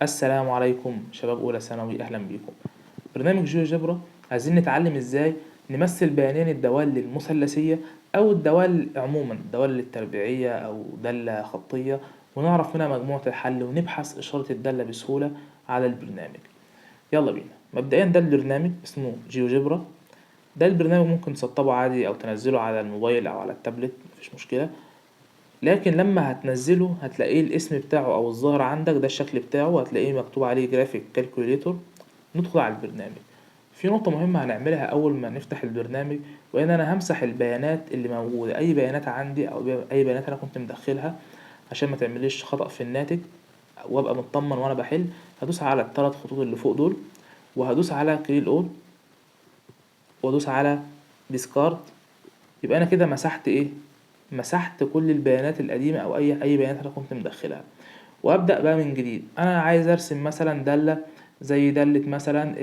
السلام عليكم شباب أولى ثانوي، أهلا بيكم. برنامج GeoGebra عايزين نتعلم إزاي نمثل بيانين الدوال المثلثية أو الدوال عموما، الدوال التربيعية أو دالة خطية، ونعرف منها مجموعة الحل ونبحث إشارة الدالة بسهولة على البرنامج. يلا بينا. مبدئيا ده البرنامج اسمه GeoGebra. ده البرنامج ممكن تسطبه عادي أو تنزله على الموبايل أو على التابلت، مفيش مشكلة. لكن لما هتنزله هتلاقيه الاسم بتاعه او الظاهر عندك ده الشكل بتاعه، هتلاقيه مكتوب عليه graphic calculator. ندخل على البرنامج. في نقطة مهمة هنعملها أول ما نفتح البرنامج، وإن أنا همسح البيانات اللي موجودة، أي بيانات عندي أو أي بيانات أنا كنت مدخلها، عشان ما تعمليش خطأ في الناتج وأبقى مطمن وأنا بحل. هدوس على الثلاث خطوط اللي فوق دول، وهدوس على clear all، وادوس على discard. يبقى أنا كده مسحت إيه؟ مسحت كل البيانات القديمة أو أي بيانات أنا كنت مدخلها، وأبدأ بقى من جديد. أنا عايز أرسم مثلا دالة زي دالة مثلا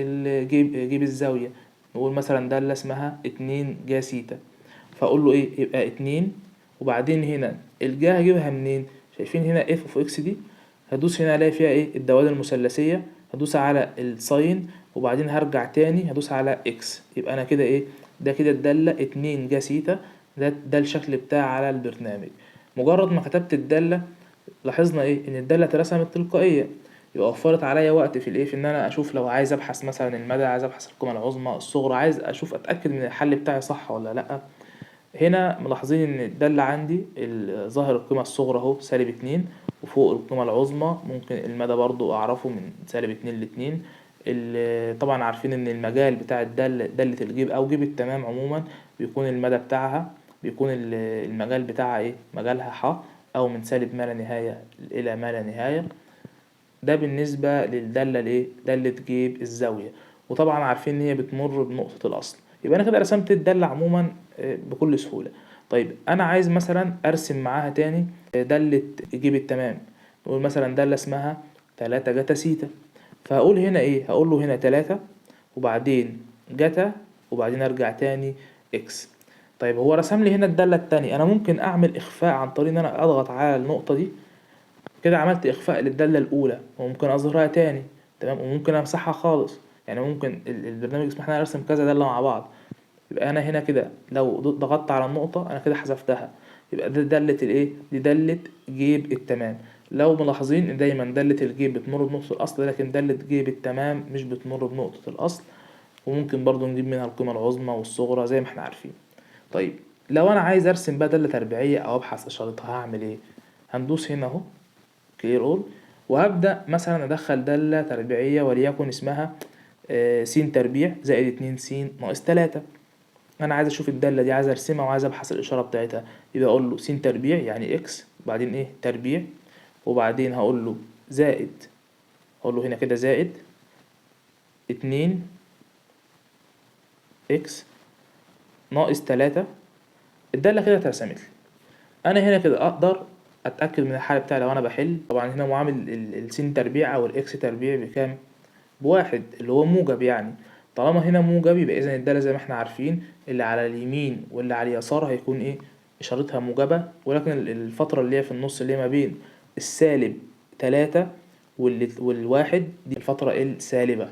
جيب الزاوية، نقول مثلا دالة اسمها 2 جا سيتا، فأقول له إيه؟ يبقى 2، وبعدين هنا الجا هجيبها منين؟ شايفين هنا f of x دي، هدوس هنا الاقي فيها ايه؟ الدوال المثلثية، هدوس على ال sine، وبعدين هرجع تاني هدوس على x. يبقى انا كده ايه؟ ده كده الدالة 2 جا سيتا. ده الشكل بتاع على البرنامج. مجرد ما كتبت الدالة لاحظنا ايه؟ ان الدالة اترسمت تلقائيا، يبقى وفرت عليا وقت في الايه؟ في ان انا اشوف لو عايز ابحث مثلا المدى، عايز ابحث القيمة العظمى الصغرى، عايز اشوف اتاكد من الحل بتاعي صح ولا لا. هنا ملاحظين ان الدالة عندي ظاهر القيمة الصغرى اهو سالب 2، وفوق القيمة العظمى ممكن المدى برضو اعرفه من سالب 2 لاتنين. طبعا عارفين ان المجال بتاع الدالة، دالة الجيب او جيب التمام عموما، بيكون المدى بتاعها، بيكون المجال بتاعها ايه؟ مجالها ح، او من سالب ما لا نهاية الى ما لا نهاية. ده بالنسبة للدالة الايه؟ دالة جيب الزاوية. وطبعا عارفين ان هي بتمر بنقطة الاصل. يبقى انا كده رسمت الدالة عموما بكل سهولة. طيب انا عايز مثلا ارسم معاها تاني دالة جيب التمام، نقول مثلا دالة اسمها 3 جتا سيتا، فهقول هنا ايه؟ هقول له هنا 3 وبعدين جتا وبعدين ارجع تاني x. طيب هو رسم لي هنا الدالة التانية، انا ممكن اعمل اخفاء عن طريق ان انا اضغط على النقطة دي كده، عملت اخفاء للدالة الاولى، وممكن اظهرها تاني، تمام، وممكن امسحها خالص. يعني ممكن البرنامج يسمح لنا ارسم كذا دالة مع بعض. يبقى انا هنا كده لو ضغطت على النقطة انا كده حذفتها، يبقى ده دالة الايه؟ دي دالة جيب التمام. لو ملاحظين ان دايما دالة الجيب بتمر بنقطة الاصل، لكن دالة جيب التمام مش بتمر بنقطة الاصل، وممكن برضو نجيب منها القيمة العظمى والصغرى زي ما احنا عارفين. طيب لو انا عايز ارسم بقى دالة تربيعية او ابحث اشارتها هعمل ايه؟ هندوس هنا اهو clear all، وهبدأ مثلا ادخل دالة تربيعية وليكن اسمها س تربيع زائد 2 س ناقص 3. انا عايز اشوف الدالة دي، عايز ارسمها وعايز ابحث الاشارة بتاعتها، يبقى اقول له س تربيع يعني x، وبعدين ايه؟ تربيع، وبعدين هقول له زائد، هقول له هنا كده زائد 2 x ناقص 3. الدالة كده اترسمت لي. انا هنا كده اقدر اتاكد من الحالة بتاعي لو انا بحل. طبعا هنا معامل الس تربيع او ال x تربيع بكام؟ ب1 اللي هو موجب، يعني طالما هنا موجب يبقى اذا الدالة زي ما احنا عارفين اللي على اليمين واللي على اليسار هيكون ايه؟ اشارتها موجبة، ولكن الفترة اللي هي في النص اللي هي ما بين السالب 3 والواحد دي الفترة السالبة،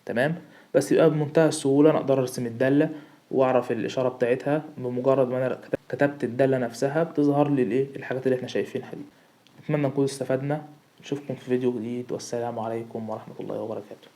تمام. بس يبقى بمنتهى السهولة انا اقدر ارسم الدالة واعرف الاشارة بتاعتها بمجرد ما انا كتبت الدالة نفسها بتظهر لي الايه؟ الحاجات اللي احنا شايفينها دي. اتمنى نكون استفدنا، نشوفكم في فيديو جديد، والسلام عليكم ورحمة الله وبركاته.